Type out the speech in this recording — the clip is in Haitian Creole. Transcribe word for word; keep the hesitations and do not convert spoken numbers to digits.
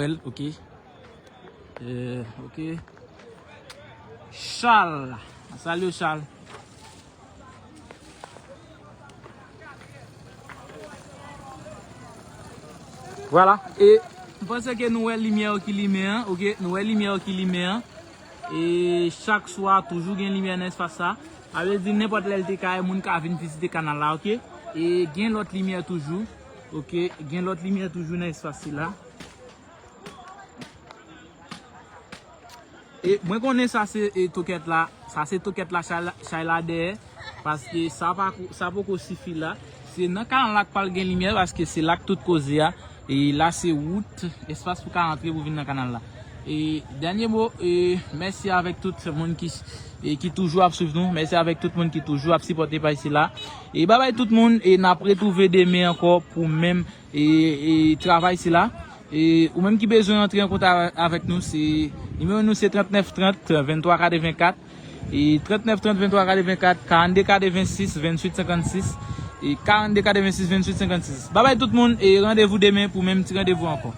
Noël, ok. Euh, ok. Charles. Salut Charles. Vwala. E m panse ke nou wè limyè yo ki limen an, ok? Nou wè limyè yo ki limen an. E chak swa, toujou gen limyè nan espas sa. Sa vle di, nenpòt lè l te ka ye, moun ka vin vizite kanal la, ok? E gen lòt limyè toujou, ok? Gen lòt limyè toujou nan espas sila. E mwen konnen sa se, e, tokèt la, sa se tokèt la chay la, chay la dèyè, paske sa pa ko-, sa poko sifi la. Se nan kanal la k pral gen limyè, paske se la k tout koze a. E la se wout, espas pou ka antre pou vin nan kanal la. E dènye mo, e, mèsi avèk tout moun ki, e, ki toujou ap swiv nou. Mèsi avèk tout moun ki toujou ap sipòte paj sila. E babay tout moun, e n ap retwouve demen ankò pou menm e, e travay sila. E ou menm ki bezwen antre an kontak avèk nou, se nimewo nou se trant nèf trant, venntwa katrevenkat, e trant nèf trant, venntwa katrevenkat, karannde katrevensis, venntuit senkannsis, e karannde katrevensis, venntuit senkannsis. Babay tout moun, e randevou demen pou menm ti randevou ankò.